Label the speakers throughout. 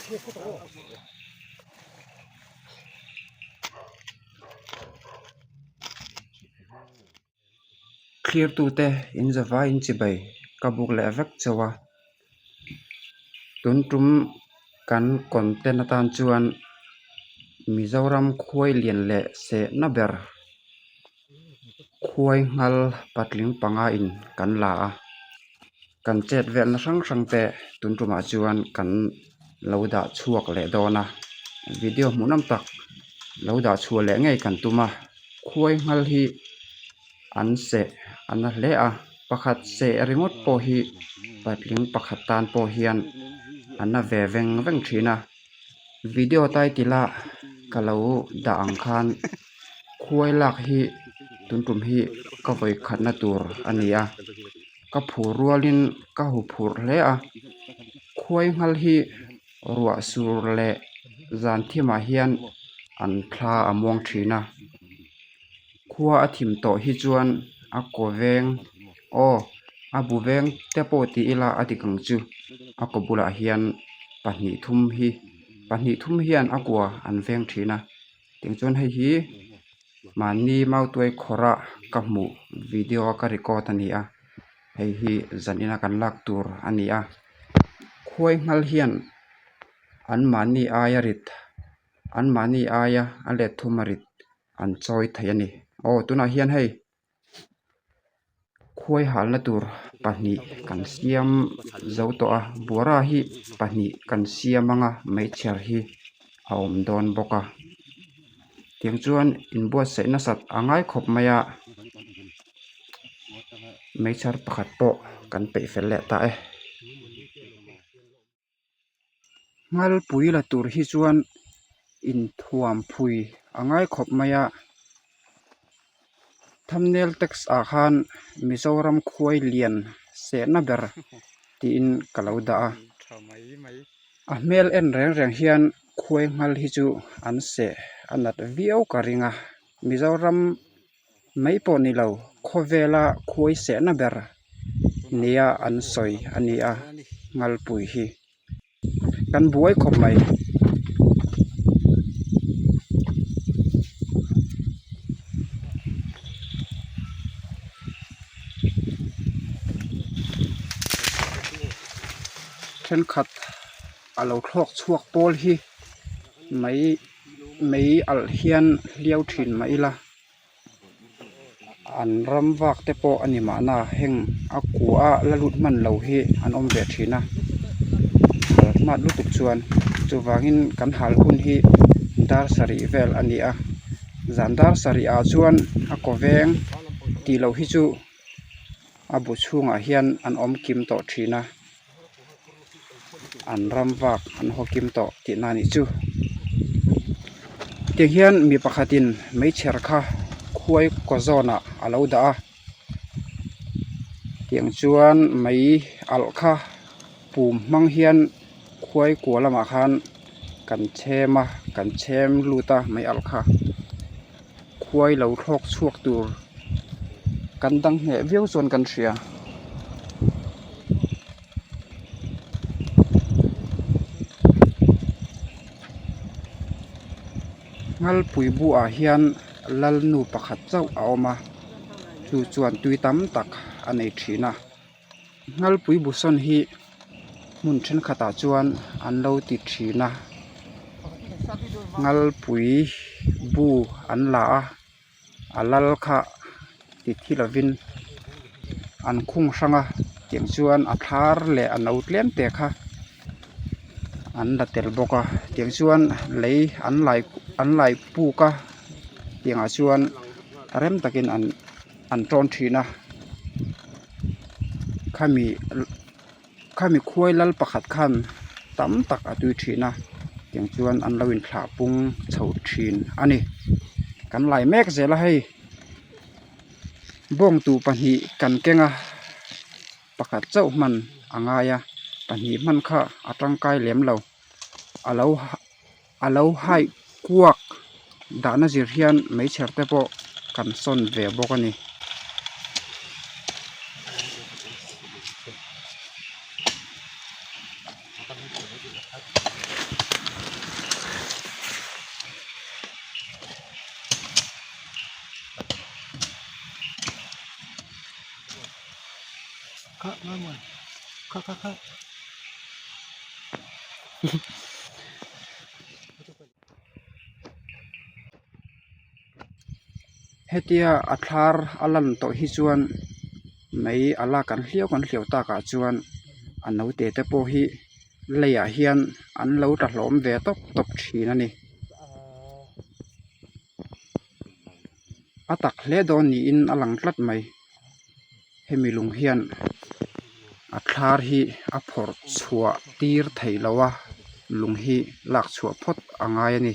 Speaker 1: Thlirtute in zavai in chibai ka buk leh vek chauh a tun tum kan content atan chuan Mizoram khuai lian leh sehna ber khuai nghal patling panga in kan la a kan chet velna hrang hrang te tun tumah chuan kan lo dah chhuak leh dawn a video hmuhnawm tak lo dah chhuah leh ngei kan tum a khuai nghal hi an seh a na hle a pakhat seh ringawt pawh hi patling pakhat tan pawh hian a na ve veng veng thin a video title a ka lo dah ang khan khuai lak hi tun tum hi ka vawi khatna tur a ni a ka phur rualin ka huphurh hle a khuai nghal hi ruah sur leh zan thimah hian an thla a muang thin a khua a thim tawh hi chuan a kaw veng aw a bu veng te pawh ti ila a dik ang chu a kaw bulah hian pahnih thum hi pahnih thum hian a kua an veng thin a tiang chuan hei hi mahni mautuai khawrh a ka hmuh video a ka record a ni a hei hi zan ina kan lak tur a ni a khuai nghal hian an mahni aia rit an mahni aia a let thum a rit an chawi thei a ni aw tunah hian hei khuai halna tur pahnih kan siam zo tawh a buara hi pahnih kan siam anga meichher hi a awm dawn bawk a tiang chuan inbuatsaih nasat a ngai khawp mai a meichher pakhat pawh kan peih fel leh ta e. Nghalpui la tur hi chuan inthuam phui a ngai khawp mai a thumbnail text ah khan Mizoram khuai lian sehna ber tiin ka lo dah a a hmel en reng reng hian khuai nghal hi chu an seh a nat viau ka ring a Mizoram mai pawh ni lo khawvela khuai sehna ber nia an sawi a ni a Nghalpui hi kan buai khawp mai. Thenkhat a lo thlawk chhuak pawl hi mai mei alh hian hliau thin mah ila an ram vak te pawh a ni mahna heng a kua a la lut hman lo hi an awm ve thin a hal hmat lutuk chuan chuvangin kan hal hun hi dar sarih vel a ni a zan dar sarih ah chuan a kaw veng tih loh hi chu a bu chhungah hian an awm kim tawh thin a. An ram vak an haw kim tawh tihna a nih chu. Tiang hian mi pakhatin meichher kha khuai kaw zawnah a lo dah a tiang chuan mei alh kha pum hmang hian khuai kua lamah khan kan chhem a kan chhem lut a mei alh kha khuai lo thlawk chhuak tur kan dang hneh viau chuan kan hria. Nghalpui buah hian lalnu pakhat chauh a awm a chu chuan tui tam tak a nei thin a Nghalpui bu sawn hi hmun thenkhatah chuan an lo ti thin a Nghalpui bu an la a a lal kha ti thi lovin an khung hrang a tiang chuan a thar leh a no tlem te kha an la tel bawk a tiang chuan lei an lai an lai puk a tiang ah chuan rem takin an an tawn thin a khami khami khuai lal pakhat khan tam tak a tui thin a tiang chuan an lo inthlah pung chho thin a ni kan lai mek zel a hei bawngtu pahnih kan keng a pakhat chauh hman a ngai a pahnih hman kha a tangkai lem lo a lo a lo hai kuak dahna zir hian meichher te pawh kan sawn ve bawk a ni. Hetia a thlar a lan tawh hi chuan mei a lak an hliau kan hliau takah chuan a naute te pawh hi leiah hian an lo tla hlawm ve tawp tawp thin a ni. A tak hle dawn niin a lang tlat mai hemi lung hian a thlar hi a phawrh chhuah tir theih loh a lung hi lak chhuah phawt a ngai a ni.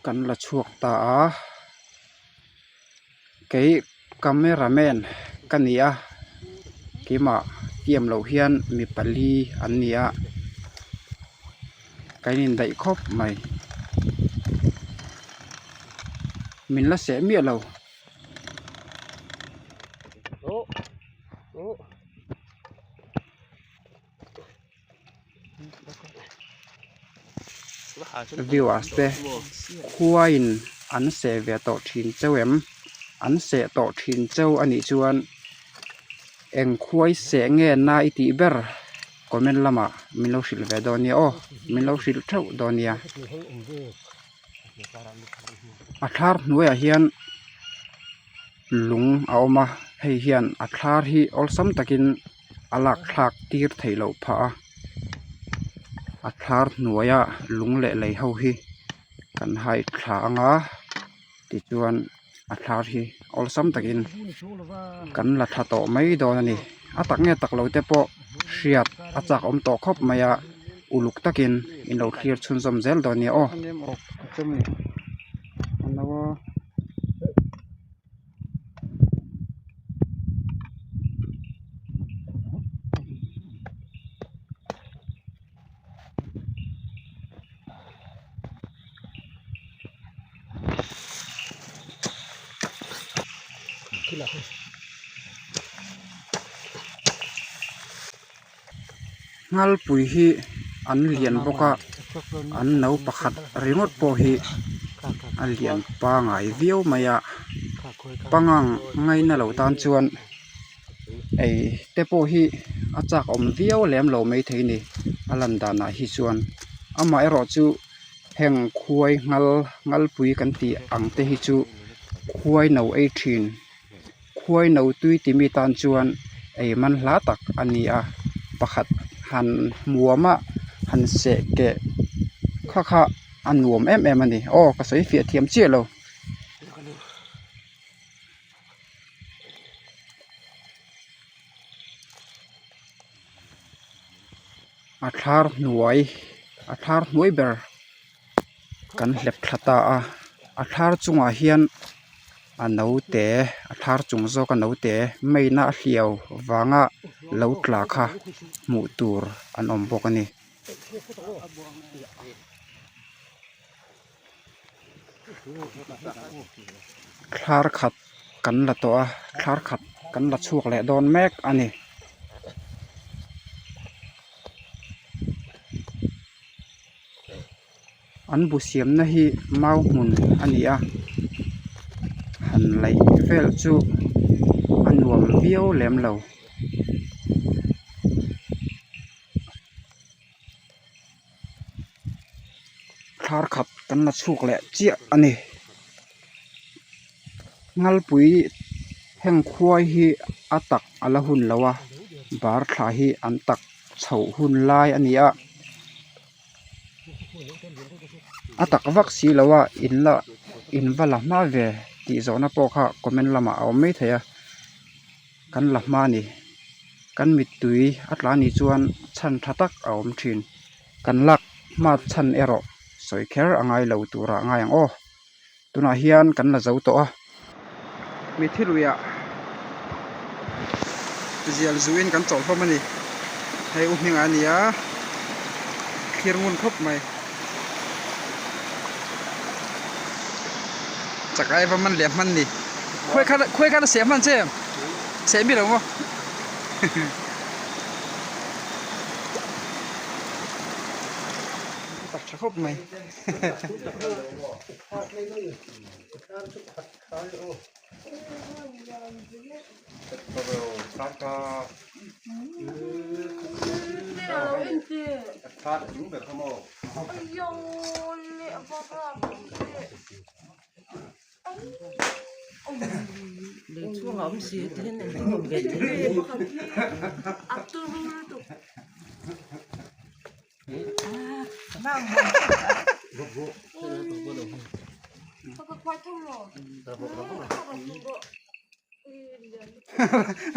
Speaker 1: Kan la chhuak ta a kei camera man ka ni a keimah tiam loh hian mi pali an ni a kan indaih khawp mai min la seh miah lo. Viewers te khuaiin an seh ve tawh thin cheu em an seh tawh thin cheu a nih chuan eng khuai seh nge na i tih ber comment lamah min lo hrilh ve dawn nia aw min lo hrilh theuh dawn nia a thlar hnuaiah hian. Lung a awm a hei hian a thlar hi awlsam takin a lak thlak tir theih loh phah a a thlar hnuaia lung leh lei ho hi kan hai thla anga tichuan a thlar hi awlsam takin kan la tha tawh mai dawn a ni a tak nge tak lo te pawh hriat a chak awm tawh khawp mai a uluk takin in lo thlir chhunzawm zel dawn nia aw. Nghalpui hi an lian bawk a an no pakhat ringawt pawh hi a lian pangai viau mai a pangang ngaina lo tan chuan ei te pawh hi a chak awm viau lem lo maithei a ni a lan danah hi chuan amaherawh chu heng khuai nghal nghalpui kan tih ang te hi chu khuai no ei thin. Khuai no tui ti mi tan chuan ei man hla tak a ni a pakhat han hmuam a han seh keh kha kha a nuam em em a ni aw ka sawi fiah thiam chiah lo. A thlar hnuai a thlar hnuai ber kan hlep thla ta a a thlar chungah hian a naute a thlar chung zawk a naute main a hliau vanga lo tla kha hmuh tur an awm bawk a ni. Thlar khat kan la tawh a thlar khat kan la chhuak leh dawn mek a ni. An bu siamna hi mau hmun a ni a han laih vel chu a nuam viau lem lo. Thlar khat kan la chhuak leh chiah a ni Nghalpui heng khuai hi a tak a la hun lo a bar thla hi an tak chhoh hun lai a ni a a tak vak si lo a in la in va la hma ve tih zawhna pawh kha comment lamah a awm maithei a kan la hma a ni kan mittui a tla nih chuan chhan tha tak a awm thin kan lak hma chhan erawh sawi kher a ngai lo turah a ngai ang aw. Tunah hian kan la zo tawh a. Mithi luiah zial zuin kan chawlh hlawm a ni. Hei u hmingah a ni a, thlir ngun khawp mai. Chak ai va man leh hman ni. Khuai khan khuai khan a seh hman che em? Seh mi lo maw? Tak tha khawp mai.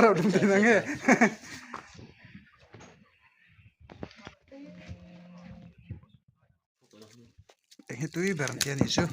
Speaker 1: Rauh dum tin ang e. Eng hi tui ber an ti a nih chu.